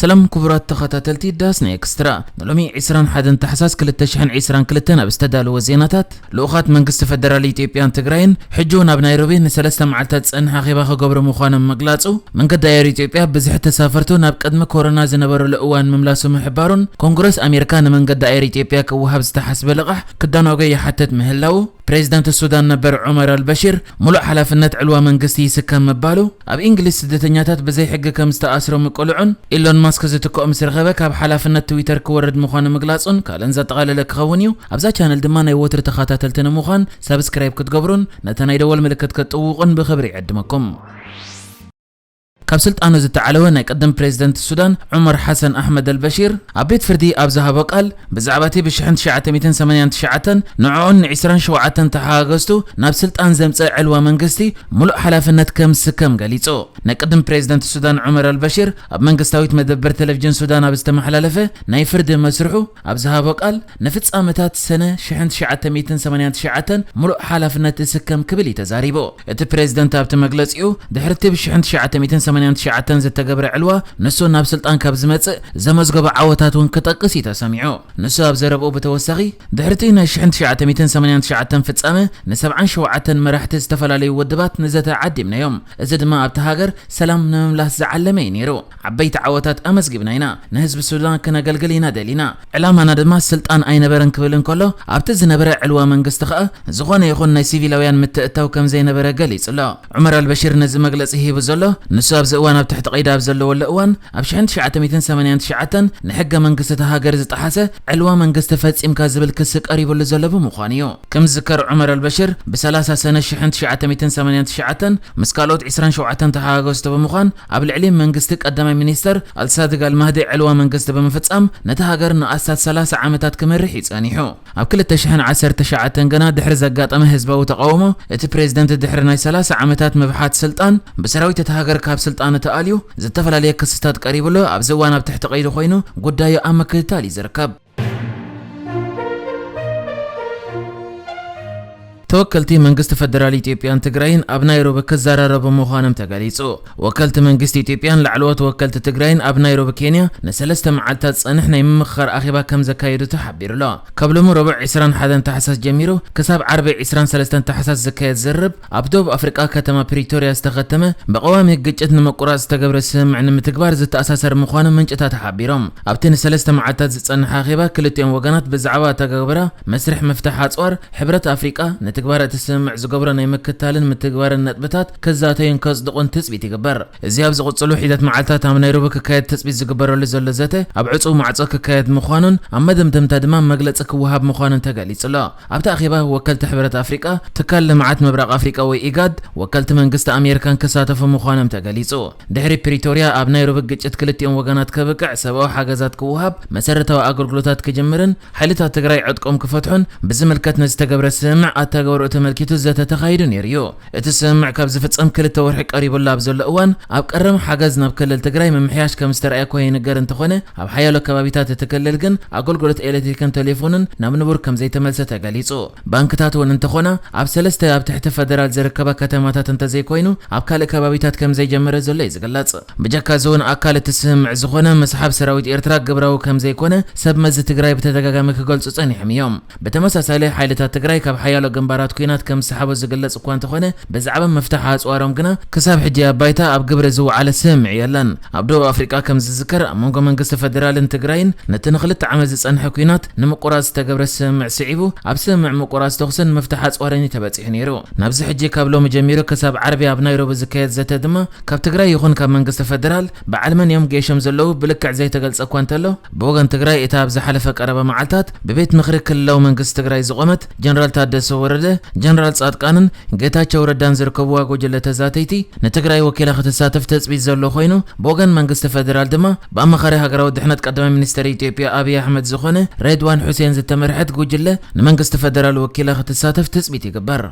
ሰላም ክቡራት ተኸታተልቲ ዳስና ኤክስትራ፣ ንሎሚ ዕስራን ሓደን ታሕሳስ ክልተ ሽሕን ዕስራን ክልተን ኣብ ዝተዳለወ ዜናታት፣ ልኡኻት መንግስቲ ፈደራል ኢትዮጵያን ትግራይን ሕጂ እውን ኣብ ናይሮቢ ንሰለስተ መዓልታት ዝጸንሕ ኣኼባ ክገብሩ ምዃኖም ምግላጹ፣ መንገዲ ኣየር ኢትዮጵያ ብዝሒ ተሳፈርቱ ናብ ቅድሚ ኮሮና ዝነበረሉ እዋን ምምላሱ ምሕባሩን፣ ኮንግረስ ኣሜሪካ ንመንገዲ ኣየር ኢትዮጵያ ክወሃብ ዝተሓስበ ልቓሕ ክዳናጎ ይሓትት ምህላዉ፣ ፕሬዚዳንት ሱዳን ነበር ዑመር ኣልበሺር ሙሉእ ሓላፍነት ዕልዋ መንግስቲ ይስከም ምባሉ፣ ኣብ እንግሊዝ ስደተኛታት ብዘይ ሕጊ ከም ዝተኣስሩ ምቅልዑን፣ ኢሎን ማስክ ዝትክኦ ምስ ረኸበ ካብ ሓላፍነት ትዊተር ክወርድ ምዃኑ ምግላጹን ካልእን ዘጠቓለለ ክኸውን እዩ። ኣብዛ ቻነል ድማ ናይ ወትሪ ተኸታተልቲ ንምዃን ሳብስክራይብ ክትገብሩን ነታ ናይ ደወል ምልክት ክትጥውቑን ብኽብሪ ይዕድመኩም። ካብ ስልጣኑ ዝተዓለወ ናይ ቅድም ፕሬዚደንት ሱዳን ዑመር ሓሰን ኣሕመድ ኣልበሺር ኣብ ቤት ፍርዲ ኣብ ዝሃቦ ቃል፣ ብዛዕባ እቲ ብሽሕን ትሽዓተ ሚእትን ሰማንያን ትሽዓተን ንዕኡን ንዕስራን ሸውዓተን ተሓጋገዝቱ ናብ ስልጣን ዘምጸ ዕልዋ መንግስቲ ሙሉእ ሓላፍነት ከም ዝስከም ገሊጹ። ናይ ቅድም ፕሬዚደንት ሱዳን ዑመር ኣልበሺር ኣብ መንግስታዊት መደበር ቴሌቪዥን ሱዳን ኣብ ዝተመሓላለፈ ናይ ፍርዲ መስርሑ ኣብ ዝሃቦ ቃል፣ ንፍጻመታት ሰነ ሽሕን ትሽዓተ ሚእትን ሰማንያን ትሽዓተን ሙሉእ ሓላፍነት ዝስከም ክብል እዩ ተዛሪቡ። እቲ ፕሬዚደንት ኣብቲ መግለጺኡ፣ ድሕሪ እቲ ብሽሕን ትሽዓተ ሚእትን ሰማንያን ትሽዓተን ዝተገብረ ዕልዋ፣ ንሱ ናብ ስልጣን ካብ ዝመጽእ ዘመዝገቦ ዓወታት እውን ክጠቅስ እዩ ተሰሚዑ። ንሱ ኣብ ዘረብኡ ብተወሳኺ፣ ድሕሪ እቲ ናይ ሽሕን ትሽዓተ ሚእትን ሰማንያን ትሽዓተን ፍጻመ፣ ንሰብዓን ሸውዓተን መራሕቲ ዝተፈላለዩ ውድባት ንዘተ ዓዲምናዮም። እዚ ድማ ኣብታ ሃገር ሰላም ንምምላስ ዝዓለመ እዩ ነይሩ። ዓበይቲ ዓወታት ኣመዝጊብና ኢና። ንህዝቢ ሱዳን ክነገልግል ኢና ደሊና። ዕላማና ድማ ስልጣን ኣይነበረን ክብል እንከሎ፣ ኣብቲ ዝነበረ ዕልዋ መንግስቲ ከኣ ዝኾነ ይኹን ናይ ሲቪላውያን ምትእትታው ከም ዘይነበረ ገሊጹ ኣሎ። ዑመር ኣልበሺር ነዚ መግለጺ ሂቡ ዘሎ፣ ንሱ ኣብዚ እዋን ኣብ ትሕቲ ቀይዲ ኣብ ዘለወሉ እዋን፣ ኣብ ሽሕን ትሽዓተ ሚእትን ሰማንያን ትሽዓተን ንሕገ መንግስቲ እታ ሃገር ዝጠሓሰ ዕልዋ መንግስቲ ፈጺምካ ዝብል ክሲ ቀሪቡሉ ዘሎ ብምዃኑ እዩ። ከም ዝዝከር ዑመር ኣልበሽር ብሰላሳ ሰነ ሽሕን ትሽዓተ ሚእትን ሰማንያን ትሽዓተን ምስ ካልኦት ዕስራን ሸውዓተን ተሓጋገዝቱ ብምዃን ኣብ ልዕሊ መንግስቲ ቀዳማይ ሚኒስተር ኣልሳድግ ኣልማህዲ ዕልዋ መንግስቲ ብምፍጻም ነታ ሃገር ንኣስታት ሰላሳ ዓመታት ክመርሕ እዩ ጸኒሑ። ኣብ ክልተ ሽሕን ዓሰርተ ትሽዓተን ግና ድሕሪ ዘጋጠመ ህዝባዊ ተቓውሞ እቲ ፕሬዝደንት ድሕሪ ናይ ሰላሳ ዓመታት ምብሓት ስልጣን ብሰራዊት እታ ሃገር ካብ ስልጣኑ ተኣልዩ ዝተፈላለየ ክስታት ቀሪብሉ ኣብዚ እዋን ኣብ ትሕቲ ቀይዲ ኮይኑ ጉዳዩ ኣብ ምክትታል እዩ ዝርከብ። ተወከልቲ መንግስቲ ፈደራል ኢትዮጵያን ትግራይን ኣብ ናይሮቢ ክዘራረቡ ምዃኖም ተገሊጹ። ወከልቲ መንግስቲ ኢትዮጵያን ላዕለዎት ወከልቲ ትግራይን ኣብ ናይሮቢ ኬንያ ንሰለስተ መዓልታት ዝጸንሕ ናይ ምምኽኻር ኣኼባ ከም ዘካየዱ ተሓቢሩ ኣሎ። ካብ ሎሚ ረቡዕ ዕስራን ሓደን ታሕሳስ ጀሚሩ ክሳብ ዓርቢ ዕስራን ሰለስተን ታሕሳስ ዝካየድ ዝርርብ ኣብ ደቡብ ኣፍሪቃ ከተማ ፕሪቶርያ ዝተኸተመ ብቐዋሚ ግጭት ንምቁራጽ ዝተገብረ ስምምዕ ንምትግባር ዝተኣሳሰር ምዃኑ ምንጭታት ሓቢሮም። ኣብቲ ንሰለስተ መዓልታት ዝጸንሐ ኣኼባ ክልቲኦም ወገናት ብዛዕባ ኣተገባብራ መስርሕ ምፍታሕ ኣጽዋር ሕብረት ኣፍሪቃ ንትግባረ እቲ ስምምዕ ዝገብሮ ናይ ምክታልን ምትግባርን ነጥብታት ክዛተዩን ከጽድቑን ትጽቢት ይግበር። እዚ ኣብ ዝቕጽሉ ሒደት መዓልታት ኣብ ናይሮቢ ክካየድ ትጽቢት ዝግበረሉ ዘሎ ዘተ ኣብ ዕጹው ማዕጾ ክካየድ ምዃኑን ኣብ መደምደምታ ድማ መግለጺ ክወሃብ ምዃኑን ተገሊጹ ኣሎ። ኣብቲ ኣኼባ ወከልቲ ሕብረት ኣፍሪቃ፣ ትካል ልምዓት ምብራቕ ኣፍሪቃ ወይ ኢጋድ፣ ወከልቲ መንግስቲ ኣሜሪካን ክሳተፉ ምዃኖም ተገሊጹ። ድሕሪ ፕሪቶርያ ኣብ ናይሮቢ ግጭት ክልቲኦም ወገናት ከብቅዕ፣ ሰብኣዊ ሓገዛት ክወሃብ፣ መሰረታዊ ኣገልግሎታት ክጅምርን ሓይልታት ትግራይ ዕጥቆም ክፈትሑን ብዝምልከት ንዝተገብረ ስምምዕ ኣተገባብርኡ ተመልኪቱ ዘተ ተኻይዱ ነይሩ እዩ። እቲ ስምምዕ ካብ ዝፍጸም ክልተ ወርሒ ቀሪቡሉ ኣብ ዘሎ እዋን፣ ኣብ ቀረም ሓገዝ ናብ ክልል ትግራይ ምምሕያሽ ከም ዝተረኣየ እኳ ይንገር እንተኾነ፣ ኣብ ሓያሎ ከባቢታት እቲ ክልል ግን ኣገልግሎት ኤሌክትሪክን ቴሌፎንን ናብ ንቡር ከም ዘይተመልሰ ተገሊጹ። ባንክታት እውን እንተኾና፣ ኣብ ሰለስተ ኣብ ትሕቲ ፈደራል ዝርከባ ከተማታት እንተዘይኮይኑ፣ ኣብ ካልእ ከባቢታት ከም ዘይጀመረ ዘሎ እዩ ዝግለጽ። ብጀካ እዚ እውን ኣካል እቲ ስምምዕ ዝኾነ ምስሓብ ሰራዊት ኤርትራ ግብራዊ ከም ዘይኮነ ሰብ መዚ ትግራይ ብተደጋጋሚ ክገልጹ ጸኒሖም እዮም። ብተመሳሳሊ፣ ሓይልታት ትግራይ ካብ ሓያሎ ግንባራት ኲናት ከም ዝሰሓቡ ዝግለጽ እኳ እንተኾነ፣ ብዛዕባ ምፍታሕ ኣጽዋሮም ግና ክሳብ ሕጂ ኣብ ባይታ ኣብ ግብሪ ዝወዓለ ስምምዕ የለን። ኣብ ደቡብ ኣፍሪቃ ከም ዝዝከር፣ ኣብ መንጎ መንግስቲ ፈደራልን ትግራይን ነቲ ንኽልተ ዓመት ዝጸንሐ ኲናት ንምቁራጽ ዝተገብረ ስምምዕ ስዒቡ፣ ኣብ ስምምዕ ምቁራጽ ተኹስን ምፍታሕ ኣጽዋርን እዩ ተበጺሑ ነይሩ። ናብዚ ሕጂ ካብ ሎሚ ጀሚሩ ክሳብ ዓርቢ ኣብ ናይሮቢ ዝካየድ ዘተ ድማ፣ ካብ ትግራይ ይኹን ካብ መንግስቲ ፈደራል በዓል መን እዮም ገይሾም ዘለዉ ብልክዕ ዘይተገልጸ እኳ እንተሎ፣ ብወገን ትግራይ እታ ኣብ ዝሓለፈ ቀረባ መዓልታት ብቤት ምኽሪ ክልላዊ መንግስቲ ትግራይ ዝቖመት ጀነራል ታደሰ ወረደ፣ ጀነራል ጻድቃንን ጌታቸው ረዳን ዝርከብዋ ጉጅለ ተዛተይቲ ንትግራይ ወኪላ ክትሳተፍ ትጽቢት ዘሎ ኮይኑ፣ ብወገን መንግስቲ ፈደራል ድማ ብኣማኻሪ ሃገራዊ ድሕነት ቀዳማይ ሚኒስተር ኢትዮጵያ ኣብይ ኣሕመድ ዝኾነ ሬድዋን ሑሴን ዝተመርሐት ጉጅለ ንመንግስቲ ፈደራል ወኪላ ክትሳተፍ ትጽቢት ይግበር።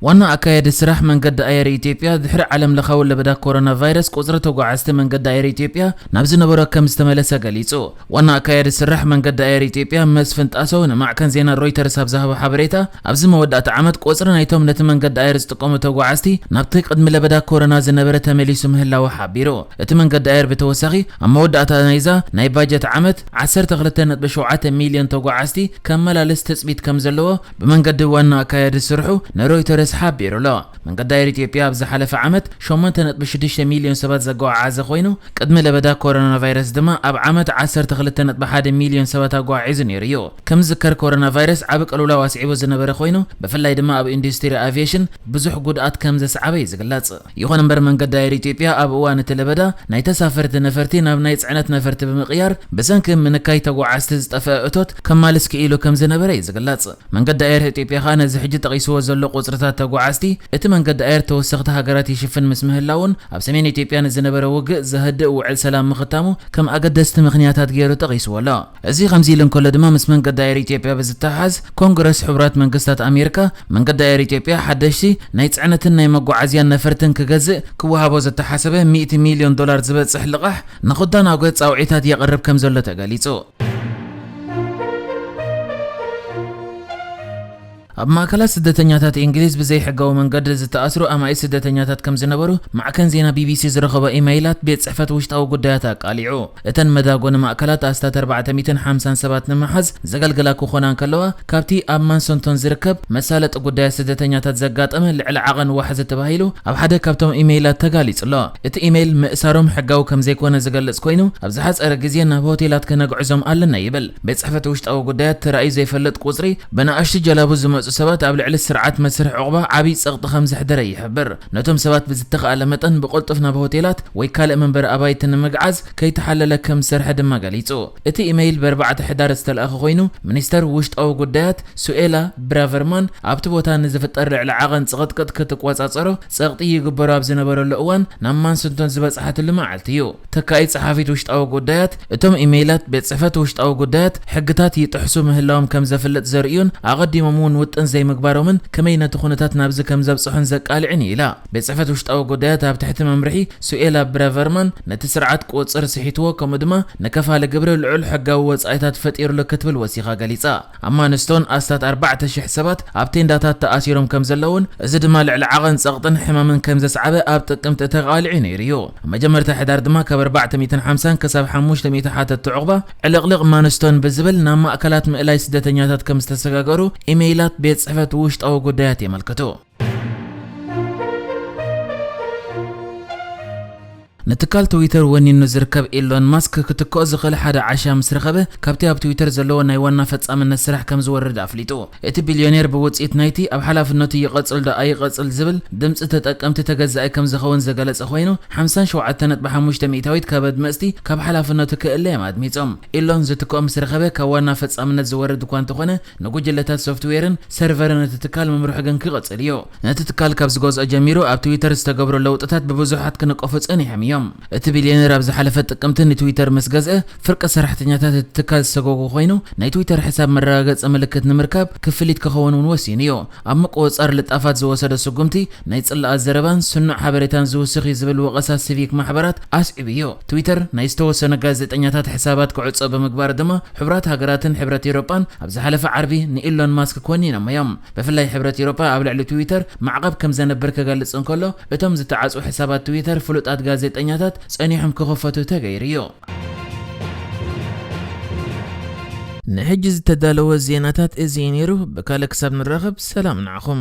ዋና ኣካያዲ ስራሕ መንገዲ ኣየር ኢትዮጵያ፣ ድሕሪ ዓለም ለኻዊ ለበዳ ኮሮና ቫይረስ፣ ቁጽሪ ተጓዓዝቲ መንገዲ ኣየር ኢትዮጵያ ናብ ዝነበሮ ከም ዝተመለሰ ገሊጹ። ዋና ኣካያዲ ስራሕ መንገዲ ኣየር ኢትዮጵያ መስፍን ጣሰው ንማዕከን ዜና ሮይተርስ ኣብ ዝሃቦ ሓበሬታ፣ ኣብዚ መወዳእታ ዓመት ቁጽሪ ናይቶም ነቲ መንገዲ ኣየር ዝጥቀሙ ተጓዓዝቲ ናብቲ ቅድሚ ለበዳ ኮሮና ዝነበረ ተመሊሱ ምህላዉ ሓቢሩ። እቲ መንገዲ ኣየር ብተወሳኺ ኣብ መወዳእታ ናይዛ ናይ ባጀት ዓመት ዓሰርተ ክልተ ነጥቢ ሸውዓተ ሚልዮን ተጓዓዝቲ ከመላልስ ትጽቢት ከም ዘለዎ ብመንገዲ ዋና ኣካያዲ ስርሑ ንሮይተርስ ሓቢሩ ኣሎ። መንገዲ ኣየር ኢትዮጵያ ኣብ ዝሓለፈ ዓመት ሸሞንተ ነጥቢ ሽዱሽተ ሚልዮን ሰባት ዘጓዓዓዘ ኮይኑ፣ ቅድሚ ለበዳ ኮሮና ቫይረስ ድማ ኣብ ዓመት ዓሰርተ ክልተ ነጥቢ ሓደ ሚልዮን ሰባት ኣጓዒዙ ነይሩ እዩ። ከም ዝዝከር፣ ኮሮና ቫይረስ ዓቢ ቅልውላው ኣስዒቡ ዝነበረ ኮይኑ፣ ብፍላይ ድማ ኣብ ኢንዱስትሪ ኣቪየሽን ብዙሕ ጉድኣት ከም ዘስዓበ እዩ ዝግለጽ። ይኹን እምበር፣ መንገዲ ኣየር ኢትዮጵያ ኣብ እዋን እቲ ለበዳ ናይ ተሳፈርቲ ነፈርቲ ናብ ናይ ጽዕነት ነፈርቲ ብምቕያር፣ ብሰንኪ ምንካይ ተጓዓዝቲ ዝጠፍአ እቶት ከማልስ ክኢሉ ከም ዝነበረ እዩ ዝግለጽ። መንገዲ ኣየር ኢትዮጵያ ከኣ ነዚ ሕጂ ጠቒስዎ ዘሎ ቁጽርታት ተጓዓዝቲ፣ እቲ መንገዲ ኣየር ተወሰኽቲ ሃገራት ይሽፍን ምስ ምህላውን፣ ኣብ ሰሜን ኢትዮጵያ ንዝነበረ ውግእ ዘህድእ ውዕል ሰላም ምኽታሙ ከም ኣገደስቲ ምኽንያታት ገይሩ ጠቒስዎ ኣሎ። እዚ ከምዚ ኢሉ እንከሎ ድማ፣ ምስ መንገዲ ኣየር ኢትዮጵያ ብዝተሓሓዝ፣ ኮንግረስ ሕቡራት መንግስታት ኣሜሪካ መንገዲ ኣየር ኢትዮጵያ ሓደሽቲ ናይ ጽዕነትን ናይ መጓዓዝያን ነፈርትን ክገዝእ ክወሃቦ ዝተሓሰበ ሚእቲ ሚልዮን ዶላር ዝበጽሕ ልቓሕ ንኹዳን ኣውገ ጻውዒታት የቕርብ ከም ዘሎ ተገሊጹ። ኣብ ማእከላት ስደተኛታት እንግሊዝ ብዘይሕጋዊ መንገዲ ዝተኣስሩ ኣማኢት ስደተኛታት ከም ዝነበሩ ማዕከን ዜና ቢቢሲ ዝረኸቦ ኢመይላት ቤት ጽሕፈት ውሽጣዊ ጉዳያት ኣቃሊዑ። እተን መዳጎኒ ማእከላት ኣስታት ኣርባዕተ ሚእትን ሓምሳን ሰባት ንምሓዝ ዘገልግላ ክኾና እንከለዋ፣ ካብቲ ኣብ ማንሰንቶን ዝርከብ መሳለጢ ጉዳያት ስደተኛታት ዘጋጠመ ልዕሊ ዓቐን ዋሕዚ ተባሂሉ ኣብ ሓደ ካብቶም ኢመይላት ተጋሊጹ ኣሎ። እቲ ኢመይል ምእሳሮም ሕጋዊ ከም ዘይኮነ ዝገልጽ ኮይኑ፣ ኣብ ዝሓጸረ ግዜ ናብ ሆቴላት ከነግዕዞም ኣለና ይብል። ቤት ጽሕፈት ውሽጣዊ ጉዳያት ተራእዩ ዘይፈልጥ ቁጽሪ ብንኣሽቱ ጀላቡ ዝመጹ ሰባት ኣብ ልዕሊ ስርዓት መስርሕ ዑቕባ ዓብዪ ጸቕጢ ከም ዘሕደረ ይሕብር። ነቶም ሰባት ብዝተኻእለ መጠን ብቕልጡፍ ናብ ሆቴላት ወይ ካልእ መንበሪ ኣባይቲ ንምግዓዝ ከይተሓለለ ከም ዝሰርሐ ድማ ገሊጹ። እቲ ኢመይል ብኣርባዕተ ሕዳር ዝተላእኸ ኮይኑ፣ ሚኒስተር ውሽጣዊ ጉዳያት ሱኤላ ብራቨርማን ኣብቲ ቦታ ንዝፍጠር ልዕሊ ዓቐን ጽቕጥቅጥ ክትቆጻጸሮ ጸቕጢ ይግበሮ ኣብ ዝነበረሉ እዋን ናብ ማንስንቶን ዝበጽሓትሉ መዓልቲ እዩ። ተካኢት ጸሓፊት ውሽጣዊ ጉዳያት፣ እቶም ኢመይላት ቤት ጽሕፈት ውሽጣዊ ጉዳያት ሕግታት ይጥሕሱ ምህላዎም ከም ዘፍልጥ ዘርእዩን ኣቐዲሞም እውን ውጥን ዘይምግባሮምን ከመይ ነቲ ኩነታት ናብዚ ከም ዘብጽሑን ዘቃልዕን እዩ ኢላ። ቤት ጽሕፈት ውሽጣዊ ጉዳያት ኣብ ትሕቲ መምርሒ ሱኤላ ብራቨርማን ነቲ ስርዓት ቁጽር ስሒትዎ፣ ከምኡ ድማ ንከፋሊ ግብሪ ልዑል ሕጋዊ ወጻኢታት ፈጢሩሉ ክትብል ወሲኻ ገሊጻ። ኣብ ማንስቶን ኣስታት ኣርባዕተ ሽሕ ሰባት ኣብ ቴንዳታት ተኣሲሮም ከም ዘለውን፣ እዚ ድማ ልዕሊ ዓቐን ጸቕጥን ሕማምን ከም ዘስዓበ ኣብ ጥቅምቲ ተቓሊዑ ነይሩ እዩ። ኣብ መጀመርታ ሕዳር ድማ ካብ ኣርባዕተ ሚእትን ሓምሳን ክሳብ ሓሙሽተ ሚእቲ ሓተትቲ ዑቕባ ዕልቕልቕ ማንስቶን ብዝብል ናብ ማእከላት ምእላይ ስደተኛታት ከም ዝተሰጋገሩ ኢመይላት ቤት ጽሕፈት ውሽጣዊ ጉዳያት የመልክቱ። ንትካል ትዊተር ወኒኑ ዝርከብ ኢሎን ማስክ ክትክኦ ዝኽእል ሓደ ዓሻ ምስ ረኸበ፣ ካብቲ ኣብ ትዊተር ዘለዎ ናይ ዋና ፈጻምነት ስራሕ ከም ዝወርድ ኣፍሊጡ። እቲ ቢልዮኔር ብውጽኢት ናይቲ ኣብ ሓላፍነቱ ይቐጽል ዶ ኣይቐጽል ዝብል ድምጺ ተጠቀምቲ ተገዛኢ ከም ዝኸውን ዝገለጸ ኮይኑ፣ ሓምሳን ሸውዓተን ነጥቢ ሓሙሽተ ሚእታዊት ካብ ኣድመጽቲ ካብ ሓላፍነቱ ክእለ እዮም ኣድሚጾም። ኢሎን ዝትክኦ ምስ ረኸበ ካብ ዋና ፈጻምነት ዝወርድ እኳ እንተኾነ፣ ንጉጅለታት ሶፍትዌርን ሰርቨርን እቲ ትካል ምምርሑ ግን ክቐጽል እዩ። ነቲ ትካል ካብ ዝገዝኦ ጀሚሩ ኣብ ትዊተር ዝተገብሩ ለውጥታት ብብዙሓት ክንቀፉ ጸኒሖም እዮም። እቲ ቢልዮነር ኣብ ዝሓለፈ ጥቅምቲ ንትዊተር ምስ ገዝአ፣ ፍርቂ ሰራሕተኛታት እቲ ትካል ዝሰጎጉ ኮይኑ፣ ናይ ትዊተር ሕሳብ መረጋገጺ ምልክት ንምርካብ ክፍሊት ክኸውን እውን ወሲኑ እዩ። ኣብ ምቁጽጻር ልጣፋት ዝወሰዶ ስጉምቲ፣ ናይ ጽላኣት ዘረባን ስኑዕ ሓበሬታን ዝውስኽ እዩ ዝብል ወቐሳ ሲቪክ ማሕበራት ኣስዒቡ እዩ። ትዊተር ናይ ዝተወሰኑ ጋዜጠኛታት ሕሳባት ክዕጾ ብምግባሩ ድማ፣ ሕቡራት ሃገራትን ሕብረት ኤውሮጳን ኣብ ዝሓለፈ ዓርቢ ንኢሎን ማስክ ኮኒኖም እዮም። ብፍላይ ሕብረት ኤውሮጳ ኣብ ልዕሊ ትዊተር ማዕቐብ ከም ዘንብር ክገልጽ እንከሎ፣ እቶም ዝተዓጽዉ ሕሳባት ትዊተር ፍሉጣት ጋዜጠኛታት ጸኒሖም ክኽፈቱ ተገይሩ እዩ። ንሕጂ ዝተዳለወ ዜናታት እዚ እዩ ነይሩ። ብካልእ ክሳብ ንራኸብ፣ ሰላም ንዓኹም።